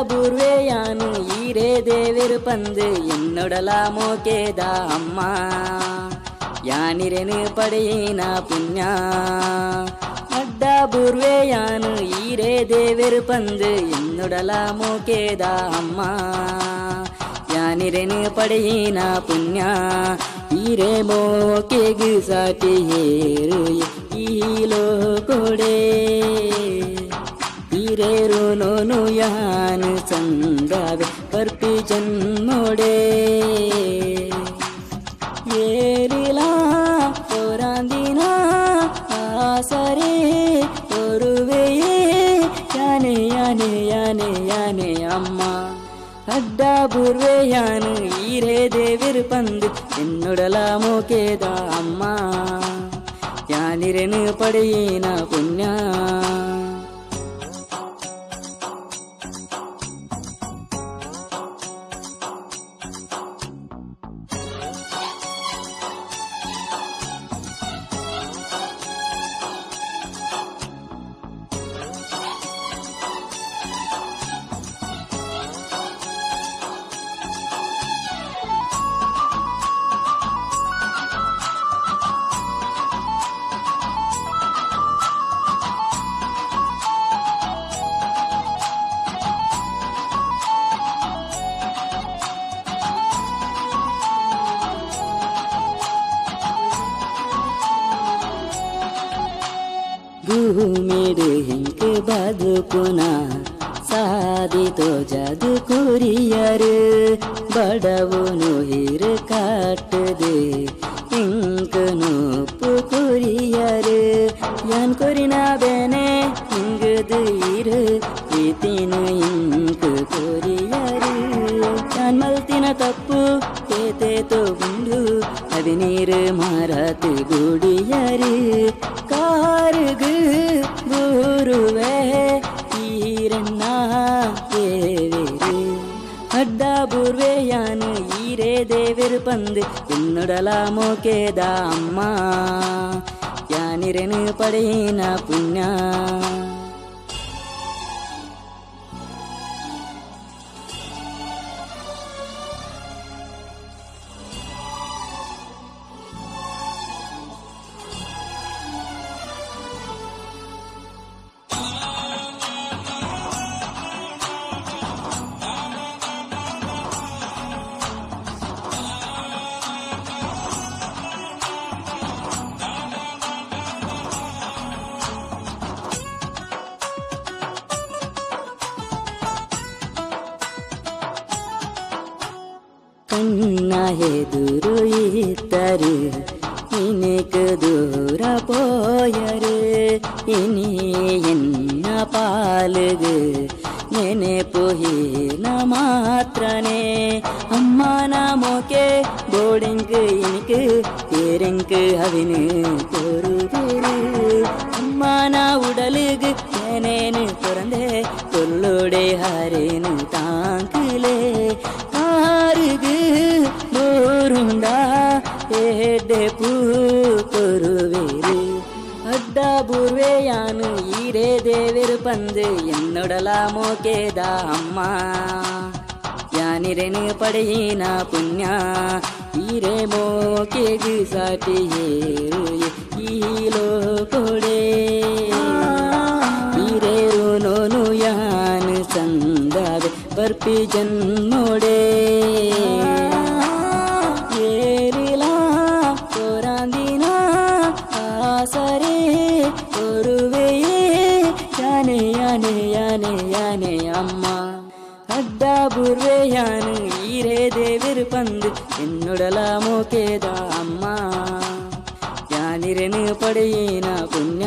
ಬೂರ್ವೆಯಾನು ಈರೇ ದೇವೆರು ಪಂದು ಎನ್ನೊಡಲ ಮೋಕೇದ ಅಮ್ಮ ಯಾನಿರೆನು ಪಡೆಯಿನ ಪುಣ್ಯ. ಅಡ್ಡ ಬೂರ್ವೆಯಾನು ಈರೇ ದೇವೆರು ಪಂದು ಎನ್ನೊಡಲ ಮೋಕೇದ ಅಮ್ಮ ಯಾನಿರೆನು ಪಡೆಯಿನ ಪುಣ್ಯ. ಈರೇ ಮೋಕೆಗು ಸಾಟಿ ಏರು ಈ ಲೋಕೊಡೆ ಈರೇರು ನೋನು ಯಾನು ಚಂದವೆ ಪರ್ಪಿ ಜನ್ಮೋಡೆ. ಏರಿಲಾ ಪೋರಾಂದಿನ ಆಸರೆ ಒರುವೆಯೇ ಯಾನೆ ಯಾನೆ ಯಾನೆ ಯಾನೆ ಅಮ್ಮ. ಅಡ್ಡ ಬೂರ್ವೆಯಾನು ಈರೇ ದೇವಿರು ಪಂದು ಎನ್ನೊಡಲ ಮೋಕೇದ ಅಮ್ಮ ಯಾನಿರೆನು ಪಡೆಯಿನ ಪುಣ್ಯ. ಭೂಮಿಡು ಹಿಂಗೆ ಬದುಕುನ ಸಾದಿತೋ ಜದು ಕುರಿಯರು ಬಡವುನು ಹಿರು ಕಾಟದೆ ಇಂಕನು ಕುರಿಯರು ಯಾನ್ ಕೊರಿನ ಬೇನೆ ಹಿಂಗದು ಇರು ಪ್ರೀತಿನ ಇಂಕು ಕೊರಿಯರು ಯಾನ್ ಮಲ್ತಿನ ತಪ್ಪು ಏತೇತೋ ಗುಂಡು ಅವಿನೀರು ಮಾರತು ಗುಡಿಯರು ಕಾರುಗು ಗುರುವೆ ಈರಣ್ಣ ದೇವೇರು. ಅಡ್ಡ ಬೂರ್ವೆಯಾನು ಈರೇ ದೇವೆರು ಪಂದು ಎನ್ನೊಡಲ ಮೋಕೇದ ಅಮ್ಮ ಯಾನಿರೆನು ಪಡೆಯಿನ ಪುಣ್ಯ. ಕಣ್ಣ ಎದುರು ಇತ್ತರು ಇನಿಕು ದೂರ ಪೋಯರು ಇನಿ ಎನ್ನ ಪಾಲುಗು ನೆನೆಪು ಹೀನ ಮಾತ್ರನೇ. ಅಮ್ಮನ ಮೋಕೆ ಬೋಡಿಂಗ್ ಇನಿಕು ಏರೆಂಕು ಅವಿನು ಕೋರುವೇರು ಅಮ್ಮನ ಉಡಲುಗು ಏನೇನು ಪೊರಂದೆ ಕೊಲ್ಲೋಡೆ ಹಾರೇನು ತಾಂಕುಲೇ ಕಾರುಗು ಬೋರುಂಡ ಎಡ್ಡೆ ಪೂ ಕೊರುವೇರು. ಅಡ್ಡ ಬೂರ್ವೆಯಾನು ಈರೇ ದೇವೆರು ಪಂದು ಎನ್ನೊಡಲ ಮೋಕೇದ ಅಮ್ಮ ಯಾನಿರೆನು ಪಡೆಯಿನ ಪುಣ್ಯ. ಈರೇ ಮೋಕೆಗು ಸಾಟಿ ಏರು ಈ ಲೋಕೊಡೆ ಈರೇರು ನೋನು ಯಾನು ಚಂದವೆ ಬರ್ಪಿ ಜನ್ಮೋಡೆ. ಏರಿಲಾ ಪೋರಾಂದಿನ ಆಸರೆ ಒರುವೆಯೇ ಯಾನೆ ಯಾನೆ ಯಾನೆ ಯಾನೆ ಅಮ್ಮ. ಅಡ್ಡ ಬೂರ್ವೆಯಾನು ಈರೇ ದೇವೆರು ಪಂದು ಎನ್ನೊಡಲ ಮೋಕೇದ ಅಮ್ಮ ಯಾನಿರೆನು ಪಡೆಯಿನ ಪುಣ್ಯ.